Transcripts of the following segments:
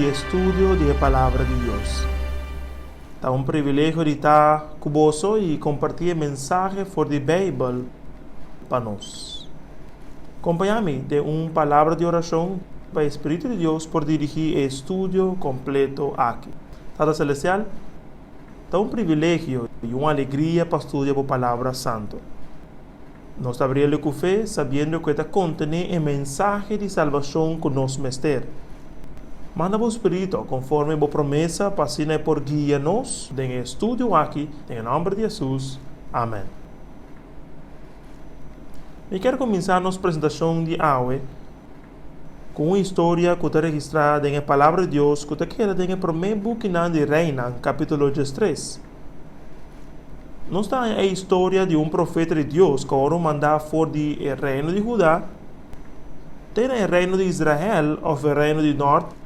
estudio di e Palabra di Dios. Ta un privilegio di ta ku boso i kompartí e mensahe for di Beibel pa nos. Kompañá mi den un palabra di orashon pa e Spiritu di Dios por dirigí e estudio kompleto aki. Tata Selestial, ta un privilegio i un alegria pa studia bo Palabra Santu. Nos ta abriel ku fe, sabiendo ku e ta kontené e mensahe di salbashon ku nos mester. Manda bo Spiritu konforme bo promesa pa asina e por guia nos den e estudio aki, den e nòmber di Hesus. Amèn. Mi kier kuminsá nos presentashon di awe ku un historia ku ta registrá den e Palabra di Dios ku ta keda den e promé bukinan di Reinan, kapítulo diestres. Nos ta haña e historia di un profeta di Dios ku a wòrdu mandá for di e reino di Huda te na e reino di Israel òf e reino di nòrt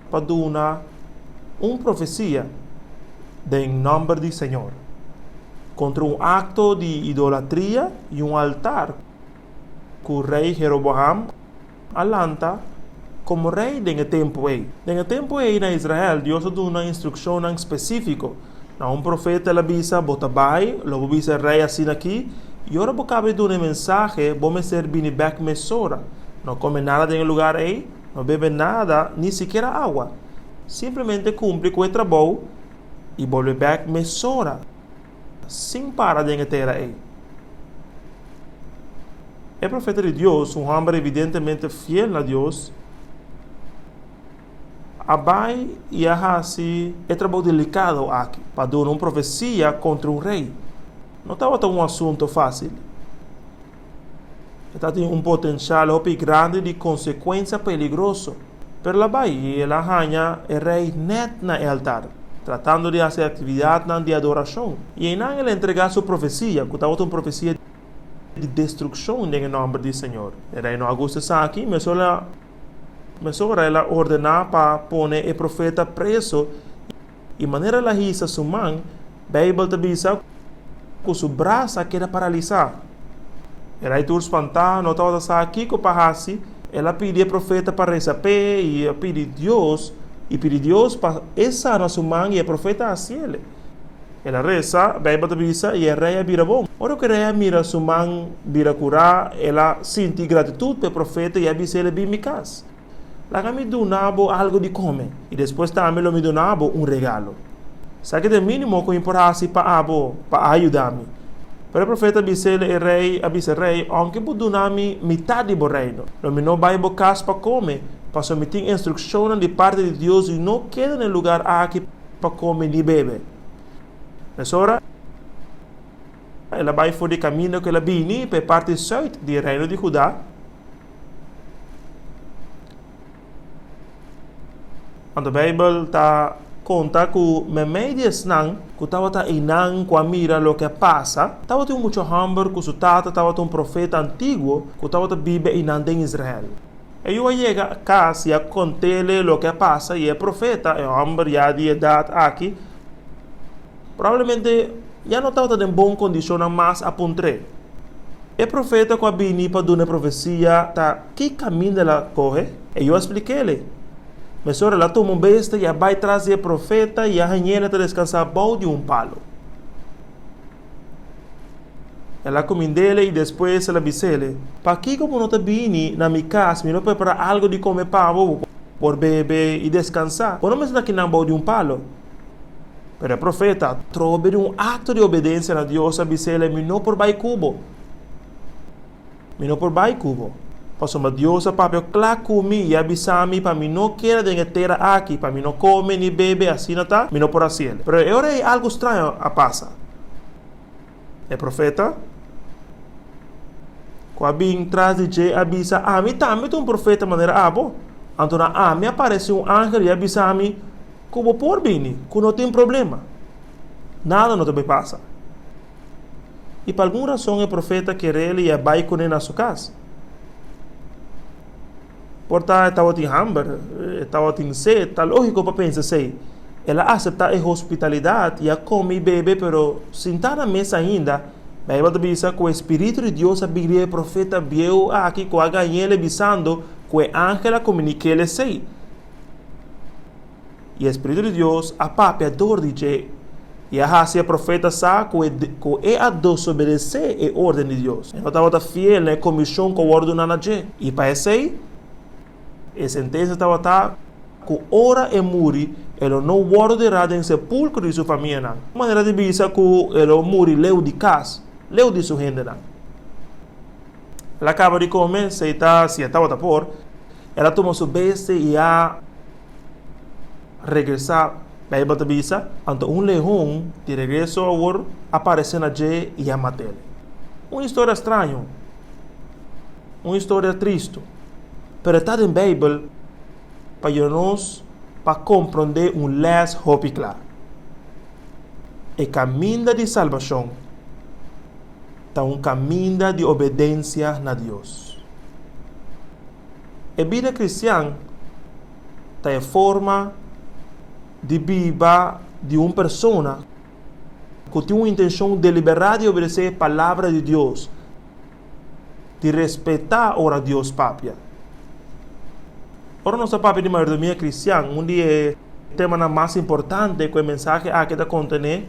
pa duna un profesia den nòmber di Señor kontra un akto di idolatria i un altar ku Rei Jeroboam a lanta komo rei den e tempu ei. Den e tempu ei na Israel, Dios a duna instrukshonnan spesífiko. Na un profeta el a bisa, Bo ta bai, lo bo bisa e rei asina aki, i ora bo kaba di duna e mensahe, bo mester bini bèk mesora. No kome nada den e lugar ei, no bebe nada, ni sikiera awa. Simplemente kumpli ku e trabou i bolbe bèk mesora, sin para den e tera ei. E profeta di Dios, un hòmber evidentemente fiel na Dios, a bai i a hasi e trabou delikado aki pa duna un profesia kontra un rei. No tabata un asuntu fásil. E tabatin un potensial hopi grandi di konsekuensia peligroso. Pero el a bai i el a haña e rei nèt na e altar, tratando di hasi aktividatnan di adorashon. I einan el a entregá su profesia, ku tabata un profesia di destrukshon den e nòmber di Señor. E rei no a gusta esaki, mesora mesora el a ordená pa pone e profeta preso i manera el a hisa su man, Beibel ta bisa ku su brasa a keda paralisá. E rei tur spantá, no tabata sa kiko pa hasi, el a pidi e profeta pa resa p'e i a pidi Dios i pidi Dios pa e sana su man i e profeta a hasiel. El a resa, Beibel ta bisa, i e rei a bira bon. Ora ku e rei a mira su man bira kurá, el a sinti gratitut pa e profeta i a bis'é, El bin mi kas. Laga mi duna bo algu di kome, i despues tambe lo mi duna bo un regalo. Esaki ta e mínimo ku mi por hasi pa abo, pa a yuda mi. Pero e profeta a bis'é, E rei a bisa e rei, Ounke bo duna mi mitat di bo reino, lo mi no bai bo kas pa kome, pasobra mi tin instrukshonnan di parti di Dios di no keda na e lugar aki pa kome ni bebe. Mesora el a bai for di kaminda ku el a bini pa e parti sùit di e reino di Huda. Anto Beibel ta konta ku meimei di esnan ku tabata einan ku a mira loke a pasa, tabatin un mucha hòmber ku su tata tabata un profeta antiguo ku tabata biba einan den Israel. E yu a yega kas i a kont'é loke a pasa, i e profeta, e hòmber ya di edat aki, probablemente ya no tabata den bon kondishonnan mas, a puntr'é, E profeta ku a bini pa duna e profesia ta ki kaminda el a kohe? E yu a splik'é. Mesora el a tuma un besta i a bai tras di e profeta i a hañ'é ta deskansá bou di un palu. El a kumind'é i despues el a bis'é, Pakiko bo no ta bini na mi kas? Mi lo prepará algu di kome pa bo, bo por bebe i deskansá. Bo no mester ta kinan bou di un palu. Pero e profeta, trobe di un akto di obedensia na Dios, a bis'é, Mi no por bai ku bo. Mi no por bai ku bo, pasobra Dios a papia kla ku mi i a bisa mi pa mi no keda den e tera aki, pa mi no kome ni bebe, asina ta, mi no por hasi el. Pero e ora ei algu straño a pasa. E profeta ku a bin tras di dje a bisa, Ami tambe ta un profeta manera abo. Anto na ami a parese un angel i a bisa mi ku bo por bini, ku no tin problema. Nada no ta bai pasa. I pa algun rason e profeta kerel i a bai kuné na su kas. Por ta e tabatin hamber, e tabatin sed, ta lógiko pa pensa esei. El a aseptá e hospitalidat i a kome i bebe, pero sintá na mesa ainda, Beibel ta bisa ku e spiritu di Dios a bin riba e profeta bieu aki ku a gañ'el bisando ku e angel a komunik'el esei. I e Spiritu di Dios a papia dor di dje i a hasi e profeta sa ku e ku e a desobedesé e órden di Dios. E no tabata fiel na e komishon ku a wòrdu duná na dje. I pa esei, e sentensia tabata ku ora e muri, e lo no wòrdu derá den sepulkro di su famianan. Un manera di bisa ku e lo muri leu di kas, leu di su hendenan. El a kaba di kome, sei ta si e tabata por, el a tuma su bestia i a regresá. Beibel ta bisa, Anto un leon di regreso awor a paresé na dje i a mat'el. Un historia straño, un historia tristu, pero e ta den Beibel pa yuda nos pa komprondé un lès hopi kla. E kaminda di salbashon ta un kaminda di obedensia na Dios. E bida kristian ta e forma di biba di un persona ku tin un intenshon deliberá di obedesé e Palabra di Dios, di respetá ora Dios papia. Ora nos ta papia di mayordomia kristian, un di e temanan mas importante ku e mensahe aki ta kontené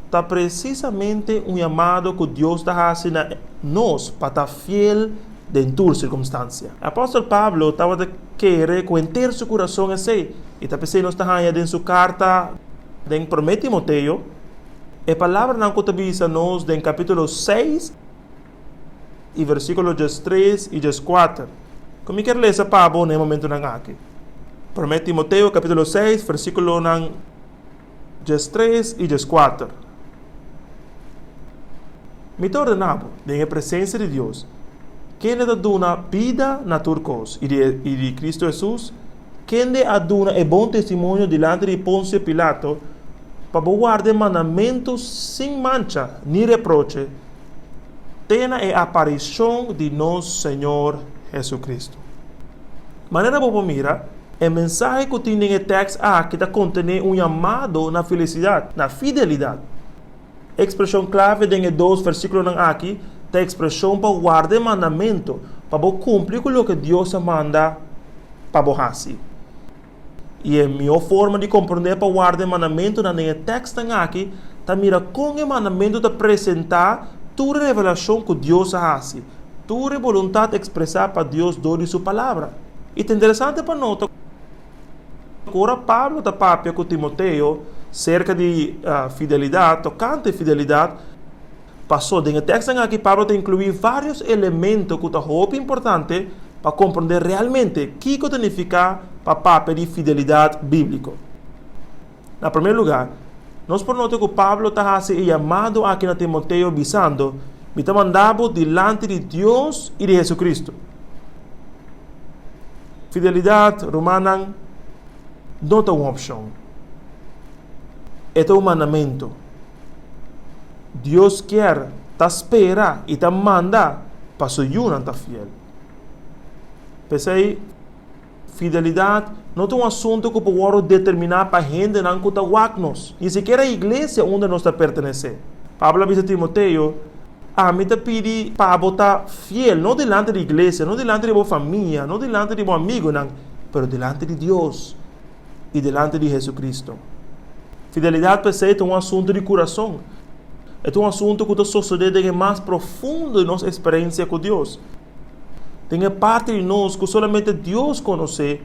ta presisamente un yamado ku Dios ta hasi na nos pa ta fiel den tur sirkumstansia. Apòstel Pablo tabata kere ku henter su kurason esei, i ta p'esei nos ta haña den su karta den Promé Timoteo e palabranan ku ta bisa nos den kapítulo seis i versíkulo diestres i dieskuater, ku mi kier lesa pa bo na e momentunan aki. Promé Timoteo kapítulo seis versíkulonan 13 i 14. Mi ta ordená bo, den e presensia di Dios, kende ta duna bida na tur kos, i di Kristu Hesus, kende a duna e bon testimonio dilanti di Ponsio Pilato, pa bo warda e mandamentu sin mancha ni reproche te na e aparishon di nos Señor Hesukristu. Manera bo por mira, e mensahe ku tin den e tèks aki ta kontené un yamado na felisidat, na fidelidat. E ekspreshon klave den e dos versíkulonan aki ta e ekspreshon pa warda e mandamentu, pa bo kumpli ku loke Dios a manda pa bo hasi. I e mihó forma di komprondé pa warda e mandamentunan den e tèkstnan aki ta mira kon e mandamentu ta presentá tur e revelashon ku Dios a hasi, tur e boluntat ekspresá pa Dios dor di su Palabra. I ta interesante pa nota ku ora Pablo ta papia ku Timoteo serka di fidelidat, tokante fidelidat, Pasó den e tèkstnan aki Pablo ta inkluí vários elemento ku ta hopi importante pa komprondé realmente kiko ta nifiká pa papia di fidelidat bíbliko. Na promé lugá, nos por nota ku Pablo ta hasi e yamado aki na Timoteo bisando, Mi ta manda bo dilanti di Dios i di Hesukristu. Fidelidat, rumannan, no ta un opshon. E ta un mandamentu. Dios kier, ta spera i ta manda pa su yunan ta fiel. P'esei, fidelidat no ta un asuntu ku por wòrdu determiná pa hendenan ku ta wak nos, ni sikiera e iglesia unda nos ta pertenesé. Pablo a bisa Timoteo, Ami ta pidi pa bo ta fiel, no dilanti di iglesia, no dilanti di bo famia, no dilanti di bo amigunan, pero dilanti di Dios. i delante di Jesucristo. Fidelidat p'esei ta un asuntu di kurason. E ta un asuntu ku ta sosodé den e mas profundo di nos eksperensia ku Dios, den e parti di nos ku solamente Dios konosé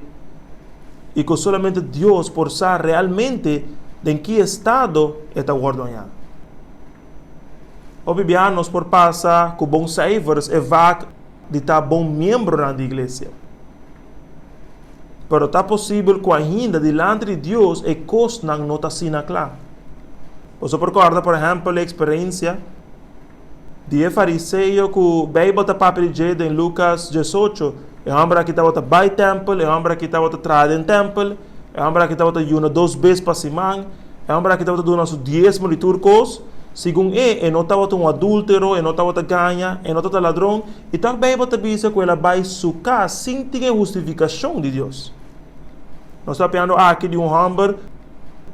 i ku solamente Dios por sa realmente den ki estado e ta wòrdu hañá. Hopi bia nos por pasa ku bon seifers e vak di ta bon miembronan di iglesia. Pero ta posibel ku ainda dilanti di Dios e kosnan no ta asina kla. Boso por kòrda, por ehèmpel, e eksperensia di e fariseo ku Beibel ta papia di dje den Lukas diesocho. E hòmber aki tabata bai tèmpel, e hòmber aki tabata traha den tèmpel, e hòmber aki tabata yuna dos bes pa siman, e hòmber aki tabata duna su diesmo di tur kos. Segun e, e no tabata un adúltero, e no tabata gaña, e no tabata ladron, I tòg Beibel ta bisa ku el a bai su kas sin tin e hustifikashon di Dios. Nos ta papiando aki di un hòmber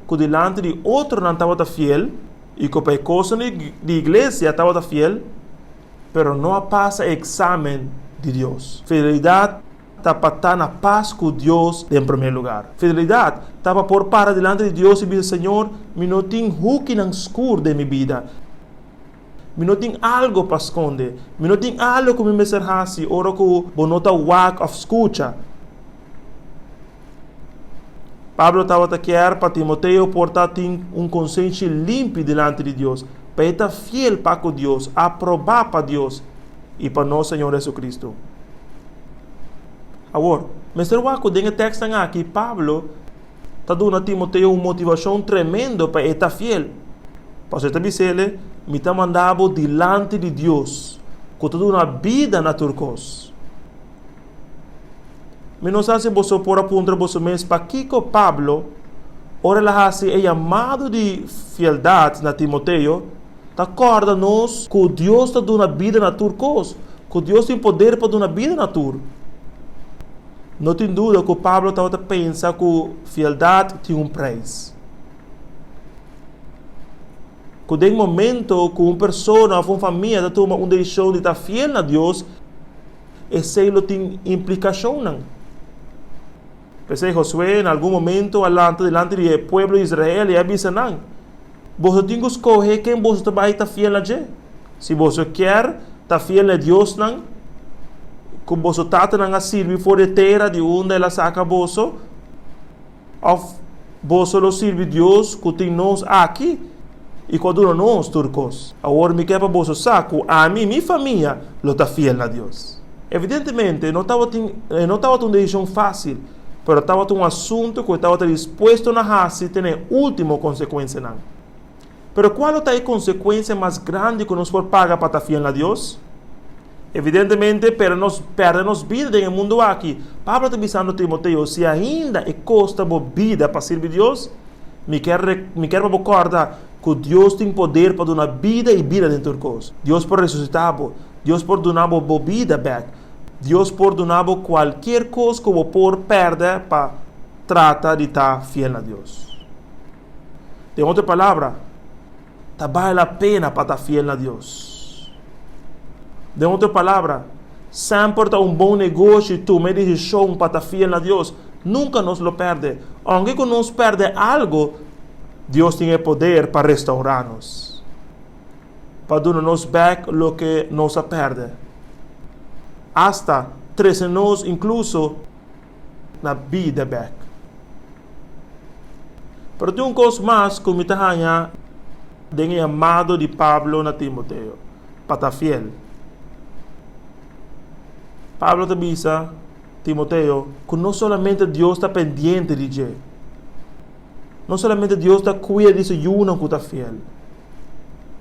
ku dilanti di otronan tabata fiel i ku pa e kosnan di iglesia tabata fiel, pero no a pasa e eksamen di Dios. Fidelidat. ta pa ta na pas ku Dios den promé lugar. Fidelidat ta pa por para dilanti di Dios i bisa, Señor, mi no tin hukinan skur den mi bida. Mi no tin algu pa skonde. Mi no tin algu ku mi mester hasi ora ku bo no ta wak òf skucha. Pablo tabata kier pa Timoteo por ta tin un konsenshi limpi dilanti di Dios, pa e ta fiel pa ku Dios, aprobá pa Dios i pa nos Señor Jesucristo. Awor, mester wak ku den e tekstnan aki Pablo ta duna Timoteo un motivashon tremendo pa e ta fiel. Pasobra e ta bis'el, Mi ta manda bo dilanti di Dios, ku ta duna bida na tur kos. Mi no sa si boso por a puntra boso mes pakiko Pablo, ora el a hasi e yamado di fieldat na Timoteo, ta kòrda nos ku Dios ta duna bida na tur kos, ku Dios tin poder pa duna bida na tur. No tin duda ku Pablo tabata pensa ku fieldat tin un preis. Ku den momento ku un persona òf un famia ta tuma un desishon di ta fiel na Dios, Esei lo tin implikashonnan. P'esei Josué na algun momento a lanta dilanti di e pueblo di Israel i a bisa nan, Boso tin ku skohe ken boso ta bai ta fiel na dje. Si boso kier ta fiel na e diosnan ku boso tatanan a sirbi for di e tera di unda el a saka boso, Òf boso lo sirbi Dios ku tin nos aki i ku a duna nos tur kos? Awor mi ke pa boso sa ku ami i mi famia lo ta fiel na Dios. Evidentemente, no tabatin, e no tabata un desishon fásil, pero tabata un asuntu ku e tabata dispuesto na hasi te na e último konsekuensianan. Pero kua lo ta e konsekuensia mas grandi ku nos por paga pa ta fiel na Dios? Evidentemente, perde nos perde nos bida den e mundu aki. Pablo ta bisando Timoteo, si ainda e kosta bo bida pa sirbi Dios, mi kier mi kier pa bo kòrda ku Dios tin poder pa duna bida i bida den tur kos. Dios por resusitá bo. Dios por duna bo bo bida bèk. Dios por duna bo kualkier kos ku bo por pèrdè pa trata di ta fiel na Dios. Den otro palabra, ta bale la pena pa ta fiel na Dios. Den otro palabra, semper ta un bon negoshi tuma e desishon pa ta fiel na Dios. Nunka nos lo pèrdè. Ounke ku nos pèrdè algu, Dios tin e poder pa restourá nos, pa duna nos bèk loke nos a pèrdè, asta trese nos inkluso na bida bèk. Pero tin un kos mas ku mi ta haña den e yamado di Pablo na Timoteo pa ta fiel. Pablo ta bisa Timoteo ku no solamente Dios ta pendiente di dje, no solamente Dios ta kuida di su yunan ku ta fiel,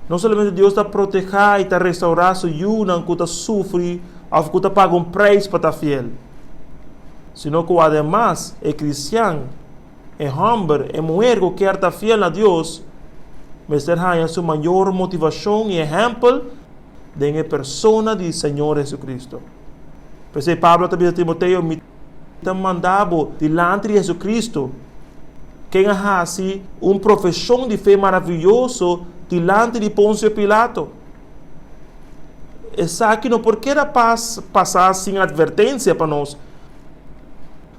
no solamente Dios ta protehá i ta restourá su yunan ku ta sufri òf ku ta paga un preis pa ta fiel, sino ku ademas e kristian, e hòmber, e muher ku kier ta fiel na Dios, mester haña su mayor motivashon i ehèmpel den e persona di Señor Jesucristo. P'esei Pablo ta bisa Timoteo, Mi ta manda bo dilanti di Jesucristo, ken a hasi un profeshon di fe maravioso dilanti di Ponsio Pilato. Esaki no por keda pas pasá sin atvertensia pa nos.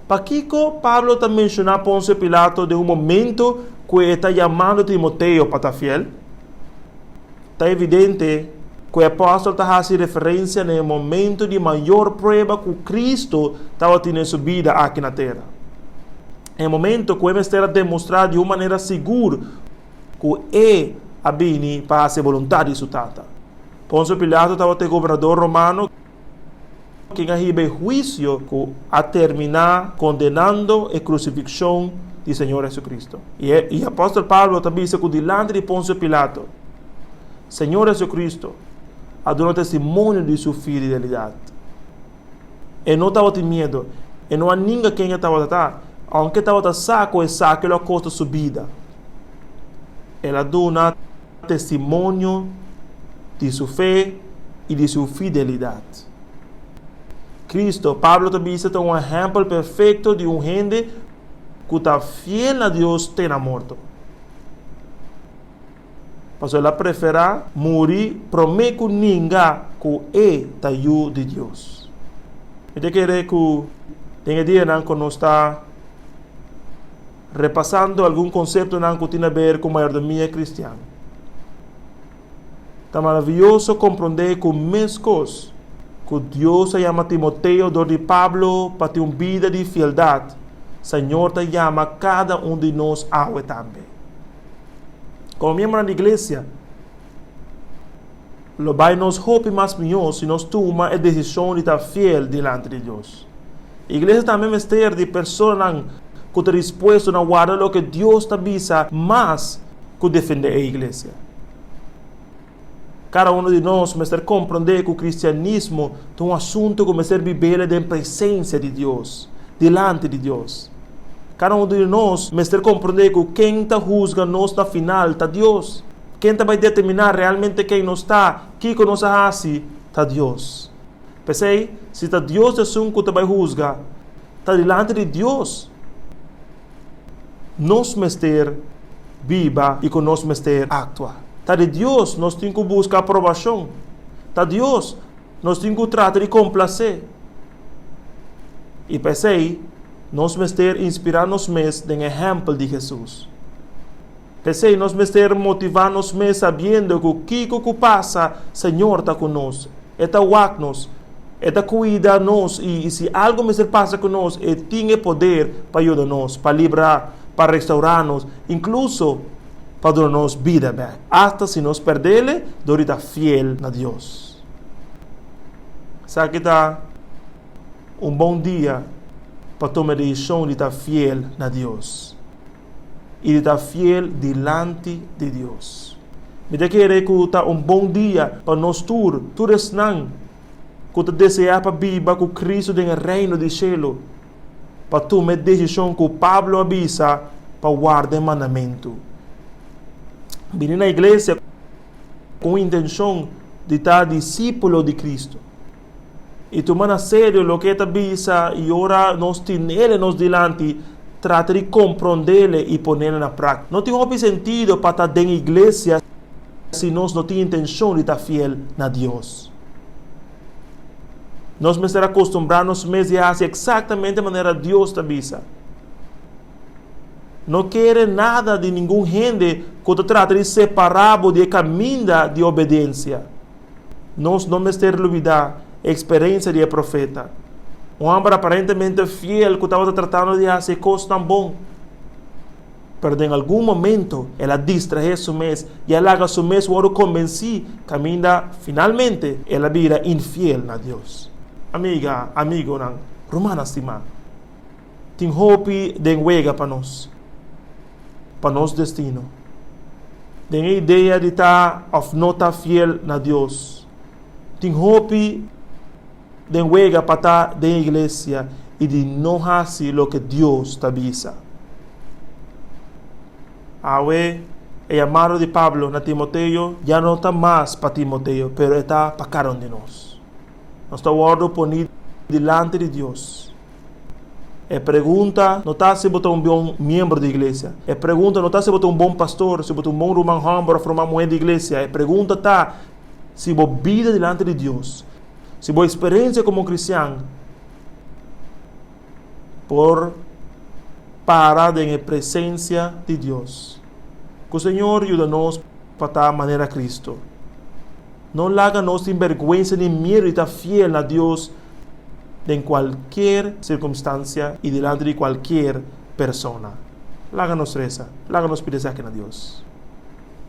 Pakiko Pablo ta menshoná Ponsio Pilato den un momento ku e ta yamando Timoteo pa ta fiel? Ta evidente ku e apòstel ta hasi referensia na e momento di mayor prueba ku Kristu tabatin den su bida aki na tera. E momento ku e mester a demostrá di un manera sigur ku e a bini pa hasi e boluntat di su Tata. Ponsio Pilato tabata e gobernador romano ken a hiba e huisio ku a terminá kondenando e krusifikshon di Señor Jesucristo. I e apòstel Pablo ta bisa ku dilanti di Ponsio Pilato, Señor Jesucristo a duna testimonio di su fidelidat. E no tabatin miedu, e no a ninga ken e tabata ta, ounke e tabata sa ku esaki lo a kosta su bida. El a duna testimonio di su fe i di su fidelidat. Kristu, Pablo ta bisa, ta un ehèmpel perfekto di un hende ku ta fiel na Dios te na morto. Pasobra el a preferá muri promé ku ninga ku e ta Yu di Dios. Mi ta kere ku den e dianan ku nos ta repasando algun konseptonan ku tin aber ku mayordomia kristian, ta maravioso komprondé ku meskos ku Dios a yama Timoteo dor di Pablo pa tin un bida di fieldat, Señor ta yama kada un di nos awe tambe. Komo miembronan di iglesia, Lo bai nos hopi mas mihó si nos tuma e desishon di ta fiel dilanti di Dios. Iglesia tambe mester di personanan ku ta dispuesto na warda loke Dios ta bisa mas ku defendé e iglesia. Kada unu di nos mester komprondé ku kristianismo ta un asuntu ku mester bib'el den presensia di Dios, dilanti di Dios. Kada unu di nos mester komprondé ku ken ta husga nos na final ta Dios. Ken ta bai determiná realmente ken nos ta, kiko nos a hasi, ta Dios. P'esei, si ta Dios esun ku ta bai husga, ta dilanti di Dios nos mester biba i ku nos mester aktua. Ta di Dios nos tin ku buska aprobashon. Ta Dios nos tin ku trata di komplasé. I p'esei, nos mester inspirá nos mes den ehèmpel di Hesus. P'esei nos mester motivá nos mes sabiendo ku kiko ku pasa, Señor ta ku nos. E ta wak nos. E ta kuida nos i si algu mester pasa ku nos, e tin e poder pa yuda nos, pa libra, pa restaurá nos, inkluso pa duna nos bida bèk, asta si nos pèrd'el dor di ta fiel na Dios. Esaki ta un bon dia pa tuma e desishon di ta fiel na Dios. i di ta fiel dilanti di Dios. Mi ta kere ku ta un bon dia pa nos tur, tur esnan ku ta deseá pa biba ku Kristu den e Reino di shelu, pa tuma e desishon ku Pablo a bisa pa warda e mandamentu. Bini na iglesia ku un intenshon di ta disípulo di Kristu i tuma na serio loke e ta bisa i ora nos tinel nos dilanti trata di komprondel i ponel na práktika. No tin hopi sentido pa ta den iglesia si nos no tin intenshon di ta fiel na Dios. Nos mester akostumbrá nos mes di hasi eksaktamente manera Dios ta bisa. No kere nada di ningun hende ku ta trata di separá bo di e kaminda di obedensia. Nos no mester lubidá e eksperensia di e profeta, un hòmber aparentemente fiel ku tabata tratando di hasi e kosnan bon. Pero den algun momento el a distrahé su mes i a laga su mes wòrdu kombensí kaminda finalmente el a bira infiel na Dios. Amiga, amigonan, rumannan stimá, tin hopi den wega pa nos, pa nos destino. Den e idea di ta òf no ta fiel na Dios, tin hopi den wega pa ta den iglesia i di no hasi loke Dios ta bisa. Awe, e yamado di Pablo na Timoteo ya no ta mas pa Timoteo, pero e ta pa kada un di nos. Nos ta wòrdu poní dilanti di Dios. E pregunta no ta si bo ta un bon miembro di iglesia. E pregunta no ta si bo ta un bon pastor, si bo ta un bon ruman hòmber òf ruman muhé di iglesia. E pregunta ta si bo bida dilanti di Dios, si bo eksperensia komo kristian por para den e presensia di Dios. Ku Señor yuda nos pa ta manera Kristu. No laga nos tin bèrgwensa ni miedu di ta fiel na Dios den kualkier sirkumstansia i dilanti di kualkier persona. Laga nos resa, laga nos pidi esaki na Dios.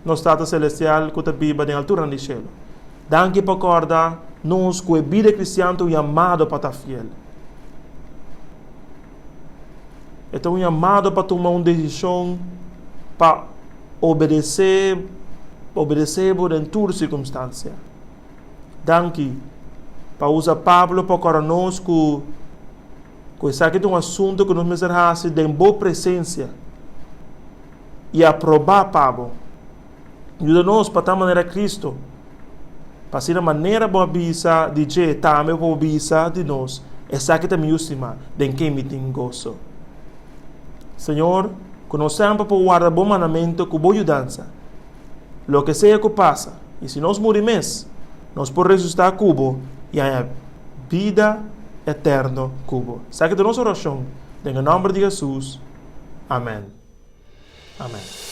Nos Tata Selestial ku ta biba den alturanan di shelu, danki pa kòrda nos ku e bida kristian ta un yamado pa ta fiel. E ta un yamado pa tuma un desishon pa obedesé obedesé bo den tur sirkumstansia. Danki pa usa Pablo pa kòrda nos ku ku esaki ta un asuntu ku nos mester hasi den bo presensia i aprobá pa bo. Yuda nos pa ta manera Kristu, pa asina manera bo a bisa di dje, tambe bo por bisa di nos, Esaki ta mi yu stimá, den ken mi tin goso. Señor, ku nos semper por warda bo mandamentu ku bo yudansa. Loke sea ku pasa, i si nos muri mes, nos por resusitá ku bo i haña bida. eterno ku bo. Esaki ta nos orashon den e nòmber di Hesus. Amèn. Amèn.